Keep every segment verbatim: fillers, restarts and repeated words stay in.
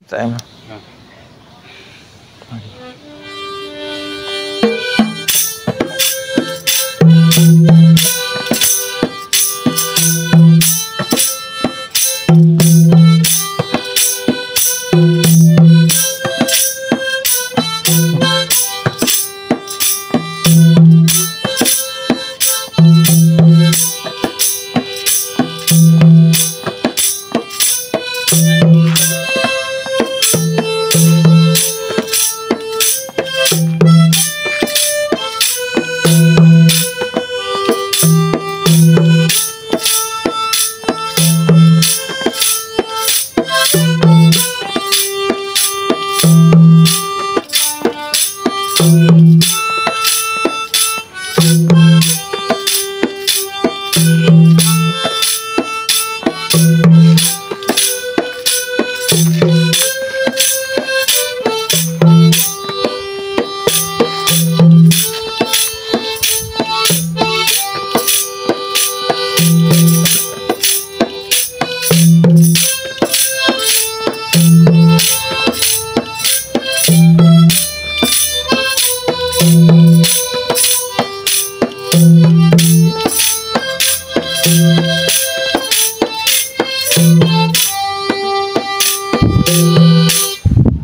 Tak, em.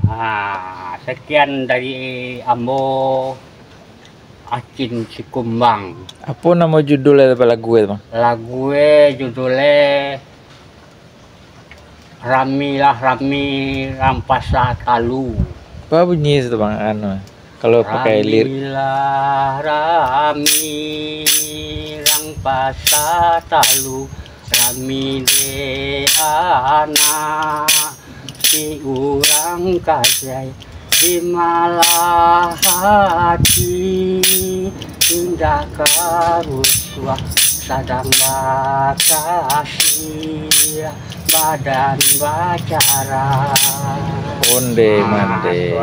Ah, sekian dari ambo, Acin Sikumbang. Apo namo judul lagu e tu, Bang? Lagu e judul e Ramilah Rami Rampasa Talu. Apo bunyi situ, Bang? Anu, kalau pakai lirik. Ramilah rami Rampasa Talu, rami dek anak si urang kajai, di malah hati indak karusuah, sadang bakasiah badan bacarai. Onde mande.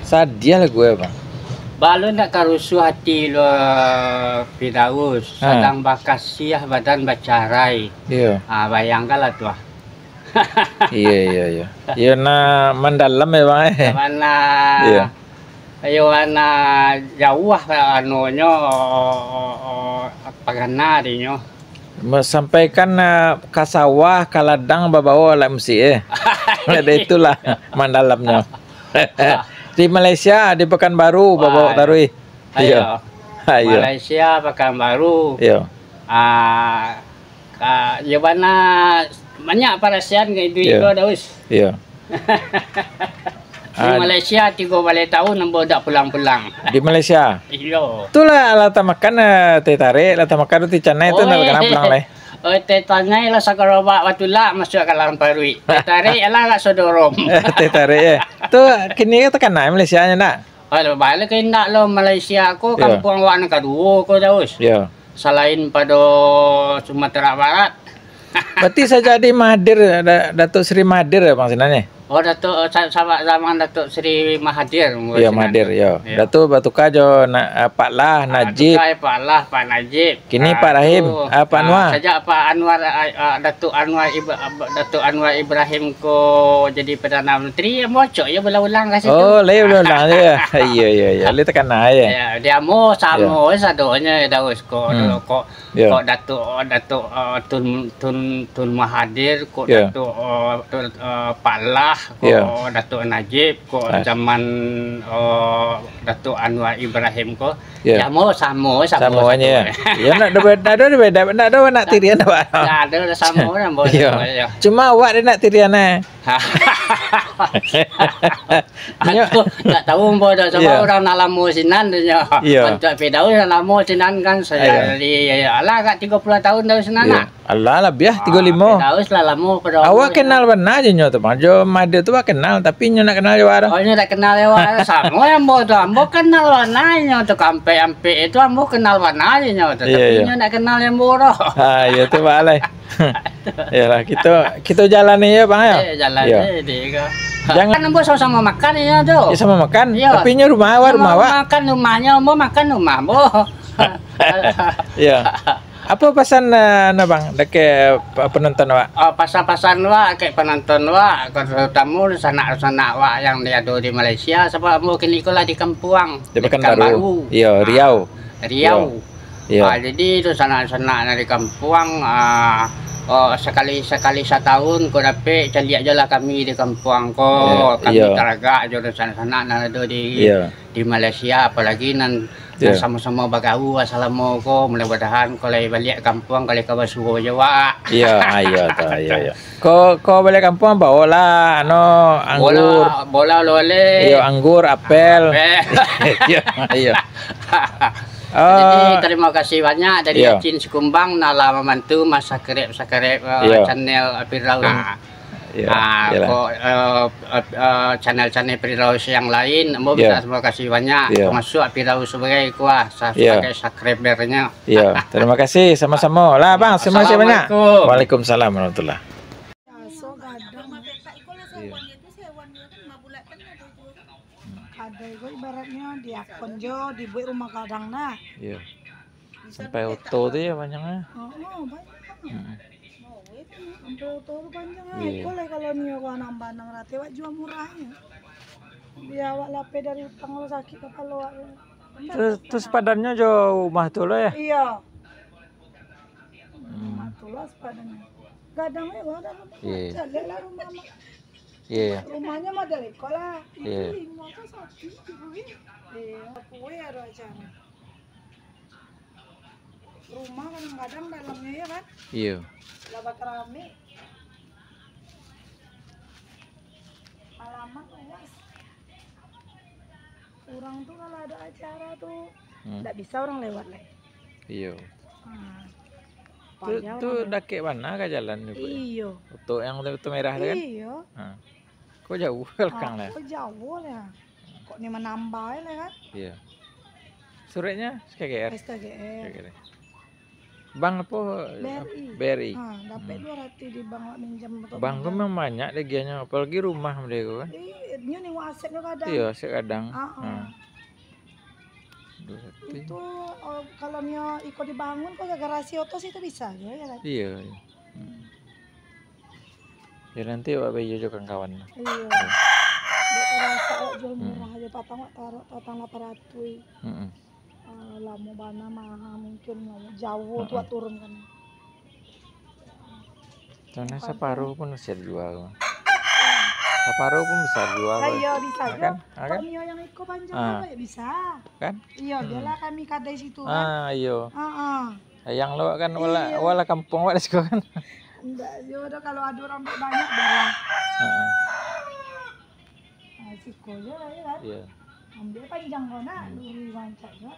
Sadiah lagu e, Bang. Balun nak karusuah hati lo, Firdaus, ha, sadang bakasiah badan bacarai. Iyo. Ah, bayangkanlah tu, ah. Iyo, iyo, iyo. Iyo, nah, mandalam yo, Bang, eh. Mana? Iyo. Iyo, mana jauah, anunyo, pagana dinyo. Masampaikan, eh, ka sawah, ka ladang, babawo alat musik, eh. Dari itulah mandalamnyo. Di Malaysia, di Pekanbaru, babawo taruih. Iyo. Iyo. Iyo. Malaysia, Pekanbaru. Iyo. Ah, ka, iyo bana, banyak parasian ka itu, iyo, iko, Daus. Iyo. Di Malaysia tigo baleh tahun ambo dak pulang-pulang. Di Malaysia? Iyo. Itulah lah tamakan, eh, teh tarik, lah tamakan roti canai tu, ndak pernah pulang lai. Oh, teh canai lah sagarobak batulak masuak ka dalam paruik. Teh tarik lah agak sodorom. Teh tarik, eh. Tu kini takana Malaysia nyo ndak? Alah, baliak ka indak lo, Malaysia ko, iyo, kampuang awak nan kaduo ko, Daus. Iyo. Salain pado Sumatera Barat. Berarti sajak di Mahathir, Da-, Datuk Seri Mahathir, Bang, sinan ni? Oh, Datuk, sa-, sa-, zaman Datuk Seri Mahathir, mungkin. Iyo, sinan. Mahathir, iyo. Iyo. Datuk batuka jo na-, ah, Pak Lah, ah, Najib. Tuka Pak Lah, Pak Najib. Kini Pak Rahim, ah, Pak Anwar. Sajak Pak Anwar, ah, ah, Datuk Anwar Ib-, ah, Datuk Anwar Ibrahim ko jadi Perdana Menteri, yo bocok yo ulang-ulang ka situ. Oh, lai ulang-ulang se yo. Iyo, iyo, iyo. Lai takana yo. Yo, di ambo samo sadonyo, Daus, ko, hmm, ko, ko Datuk, Datuk, ah, Tun, Tun, Tun Mahathir, ko Datuk, ah, Tun, ah, Pak Lah, ko Datuk Najib, ko zaman, ah, Datuk Anwar Ibrahim ko. Yo. Samo, samo, samo, samo se yo. Yo, ndak ado, ndak ado beda, ndak ado anak tirian awak. Ndak ado, samo, samo, yo. Cuma awak ado anak tirian, eh. Nyo. Aku ndak tahu ambo dah, samo urang nan lamo sinan tu nyo. Iyo. Untuk Firdaus nan lamo sinan kan, sajak dari, alah, agak tigo puluah tahun dari sinan lah. Alah, labiah tigo limo. Firdaus lah lamo pado awak. Awak kenal bana jo nyo tu, Bang. Jo Mahathir tu awak kenal, tapi nyo ndak kenal jo awak tu. Oh, nyo ndak kenal jo awak. Samo jo ambo tu, ambo kenal bana nyo tu, kampek-ampek itu ambo kenal bana jo nyo tu, tapi nyo ndak kenal jo ambo tu. Ah, iyo tu, Bang, alai. Iyolah, kito, kito jalani yo, Bang, yo. Eh, jalani di ko. Jangan. Kan ambo samo-samo makan nyo tu. Yo, samo makan, tapi nyo rumah awak, rumah awak. Makan rumahnyo, ambo makan rumah ambo. Iyo. Apo pasan, eh, nah, Bang, dakek, eh, penonton awak? Oh, pasan-pasan wak, kek penonton wak, terutamo sanak-sanak wak yang di ado di Malaysia, sabab ambo kini ko lah di kampuang, Di di Pekanbaru. Pekanbaru. Iyo, Ah, Riau. Riau. Iyo. Iyo. Ah, jadi tu sanak-sanak nan di kampuang, ah, oh, sakali, sakali satahun ko dapek, caliak jo lah kami di kampuang ko. Iyo, Kami iyo. taragak jo sanak-sanak nan ado di Iyo. di Malaysia, apolagi nan, nan Iyo. samo-samo bagaul salamo ko, mudah-mudahan kalau baliak kampuang, kalau ka basuo jo wak. Iyo, ah, iyo tu, iyo, iyo. Ko, ko baliak kampuang bawolah, ano, anggur. Bola, bola lo le. Iyo, anggur, apel. Apel. Iyo, iyo. Jadi, Oh. terima kasih banyak dari Iyo. Acin Sikumbang, nan lah mambantu masubscribe, subscribe, eh, Iyo. channel Firdaus. Hmm. Iyo, Ah, iyolah. ko, eh, eh, eh, channel-channel Firdaus yang lain, ambo Iyo. minta terima kasih banyak, Iyo. termasuk Firdaus sebagai kuah, sa-, Iyo. sebagai subscriber-nyo. Iyo, terima kasih, sama-sama. Lah, Bang, terima kasih banyak. Assalamualaikum. Waalaikumsalam warahmatullahi. Aso gadang. Iyo. Kadai ko ibaratnyo diakon jo, dibuek rumah gadang nah. Iyo. Sampai oto tu yo panjang ah. Oh, oh, banyak. Mm-mm. Sampai oto tu panjang ah. Iyo. Iko lah kalau nio ko anam banang rate, wak jua murah nyo. Bia awak lapeh dari utang lo sakik kapalo awak lo. Tu, tu sepadannyo jo rumah tu lo yo? Iyo. Hmm. Rumah tu lah sepadannyo. Gadang mewah dalam rumah. Iyo. Caliak lah rumah mak. Iyo, iyo. Rumahnyo model iko lah. Iyo. Itu limo tu satu, iyo. Iyo, kue ado acara. Rumah kadang-kadang dalamnyo, yo kan? Iyo. Lah bakarami. Alamat luas. Urang tu kalau ado acara tu, Hmm. ndak bisa urang lewat lai. Iyo. Ha. Tu, Payah tu urang lewat. Dakek bana ka jalan tu, Pak? Iyo. Oto yang tu, tu merah tu kan? Iyo. Ha. Kok jauh ka balakang Ah, lah? Kok jauh lah. Kok ni manambah lah kan? Iyo. Suratnyo S K G R? S K G R. S K G R. Bank apo? B R I. B R I. Ha, dapek Hmm. dua ratus di bank awak minjam tu. Bank tu minjam. Memang banyak dagiahnyo, apolagi rumah model tu kan. Ih, nyo ni aset nyo gadang. Iyo, aset gadang. Ah, ah. Ha. Dua ratus. Itu, oh, kalau nyo iko dibangun, kok garasi oto situ bisa juo, yo kan? Iyo, iyo. Hmm. Yo, nanti awak bayo jo kawan-kawan. Iyo. Dek tarasa awak jual Hmm. murah ajo, patang awak taruh, patang lapan ratus. Mm-mm. Ah, lamo bana maha mungkin, lamo jauh tu Mm-mm. awak turunkan. Tanah Yang saparuh pun bisa dijual. Saparuh pun bisa dijual. Ah, iyo, bisa Ah, juo. Kan? Ah, Kok kan? nio yang iko panjang Ah. tu, yo bisa. Kan? Iyo, Hmm. biarlah kami kadai situ, kan? Ah, iyo. Ah, ah. Yang lo kan, wala, Iyo. wala kampuang awak di siko kan. Ndak, yo dah, kalau ado urang duit banyak, biarlah. Heeh. Nah, siko je lah, yo kan? Iyo. Ambiak panjang ko nak, Hmm. lurus rancak je.